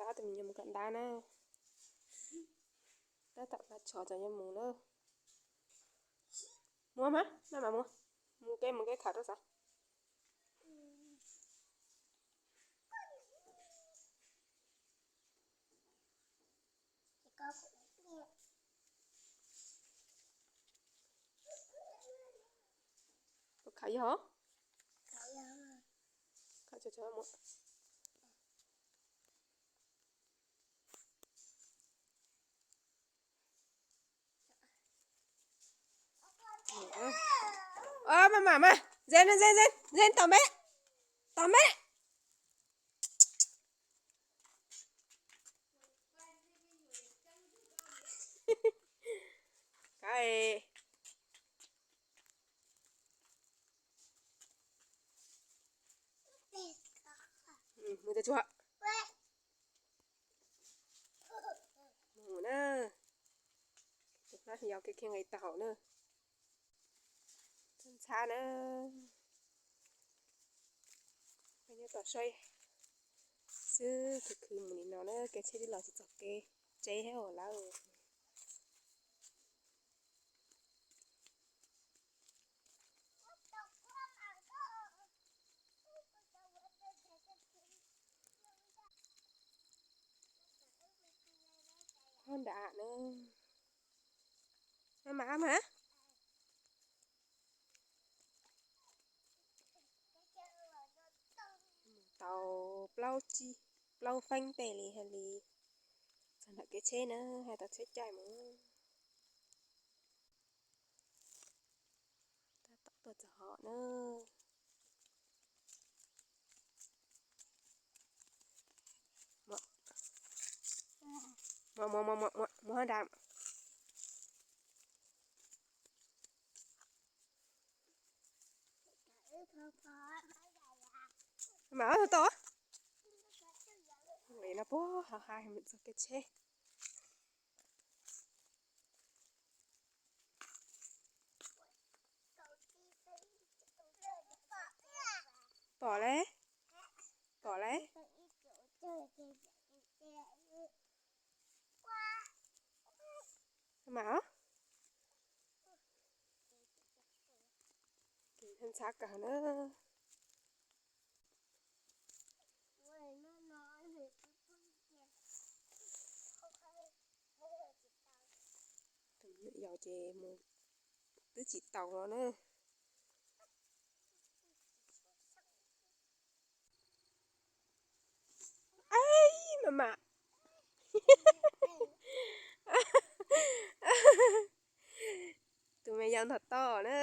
Tab tus me nyuam mus kawm ntawv na. Tab tom hla tshov tseem yuav mus na. Mus mas, maj mam mus. Mus kev mus kev khawm rau xav. Puas khawm yog? Khawm tso tso mus. Ơ, maj mam mas, ze no, ze, ze, ze tom me, tom me. Kav. Mus tsuag tsuag. Mus na. Tus hlab yau kev khiav nqis tau hauv na. Ntxhab na. Nyob tom saib xwb, khwv khwv mus li no na, kev tsheb twb los tsis txog kev tsev thiab lawm. Qhov nram na. Maj mam mas. Tau plaub tsib, plaub feeb tej li hais li. Txog nram kev tsheb na, hais tau tsheb caij mus. Tab tom tuaj txog hov na. Mus, mus, mus, mus, mus hov nrad. Mas tau. Li no puag hauv hais mus txog kev tsheb. Pom lawm, pom lawm. Mas ntxhab kawg na. Tus me nyuam yaus ces mus twb tsis taus no na. Aib, maj mam. Tus me yau ntog toj na.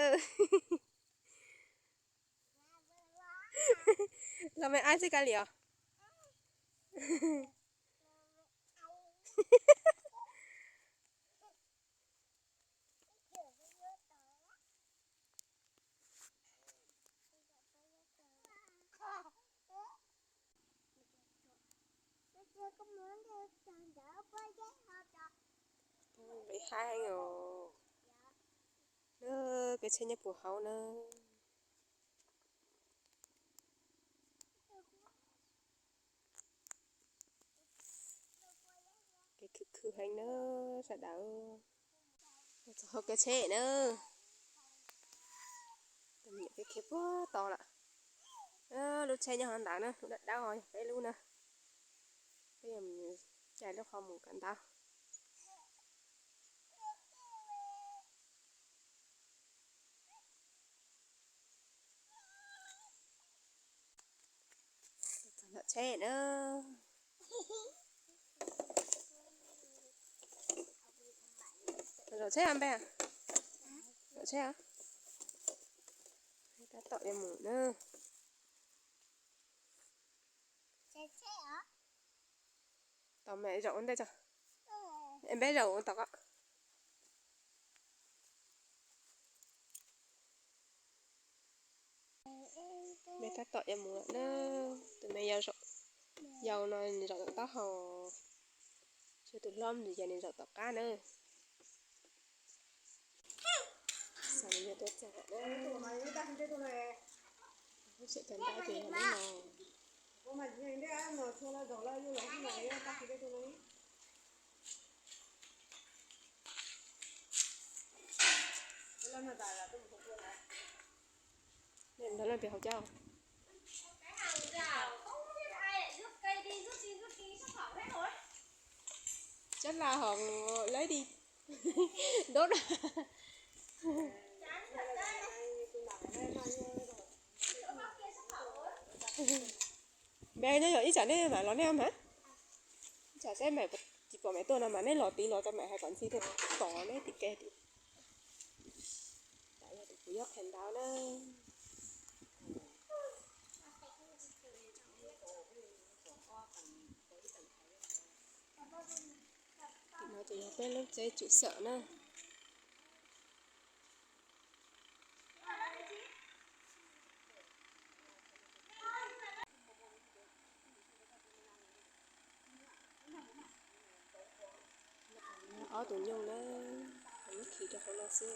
Los me aib txij kab li os. Nqis haib heev os. Lub kev tsheb nyob puag hauv na. Kev khwv khwv heev na sawv daws. Txog hauv kev tsheb na. Tus me nyuam peb khiav puag tod lawm. Lub tsheb nyob hauv ntawd na, lub dawb dawb ho yog peb lub na. Peb yuav mus caij lub qhov mus kawm ntawv. Txog nram tsheb na. Zaum tsheb os npej. Zaum tsheb os. Tab tom yuav mus na. Tau me zaum ua ntej tso. Npej zaum ua tom ko. Npej tab tom yuav mus lawm na. Tus me yau, yau no nws zaum tom taub hau, tsuas tus hlob ntawd ces nws zaum tom qab na. Xav li yog tuaj txog na. Lub tsev kawm ntawv ces yog lub no. Ntawd leej twg haus cab? Cab la hov lawv di dub na. Npe nyob yog ib tsam nej mam los nej mas, ib tsam seb mam tsis pom mam tuaj no mas nej los tid los tau mam hais kom ntxhi thiaj tos nej tim ke tim. Kuv yog qhia ntawd na. No ces yog peb lub tsev tswm sawm na. Ob tus nyoog na, muab khi rau hauv no xwb.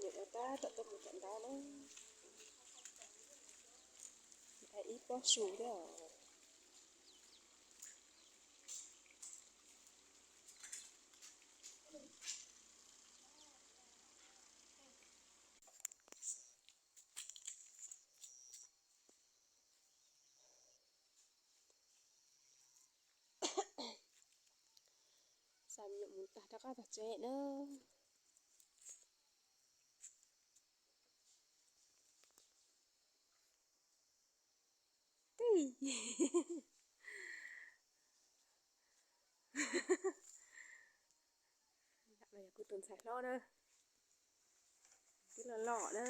Nyuam qhuav tab tom tuaj mus tom ntawd na, ib pob su thiab os. Xa me nyuam mus tag rov qab tog tsev na. Tij, kuv tus ntxhais hlob na, twb loj loj na.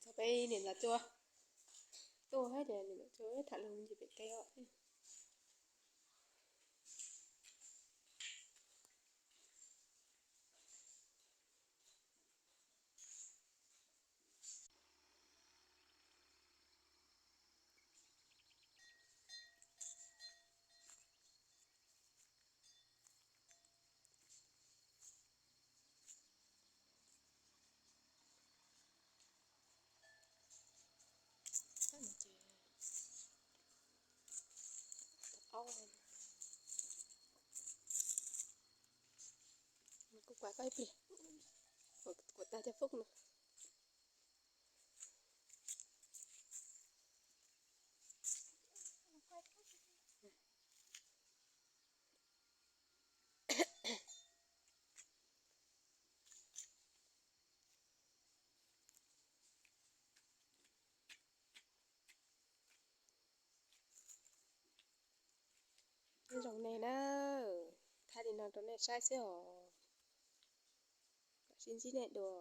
Txog peb niam ntxawm tuaj, tuaj hab ces niam ntxawm tuaj tham lus ntsis pem teb os. Kuv kuav koj ib pliag, kuav tag cov foob no. Nyob zoo nej na, thaij li no rau nej saib xwb os. Kom sib ntsib nej dua.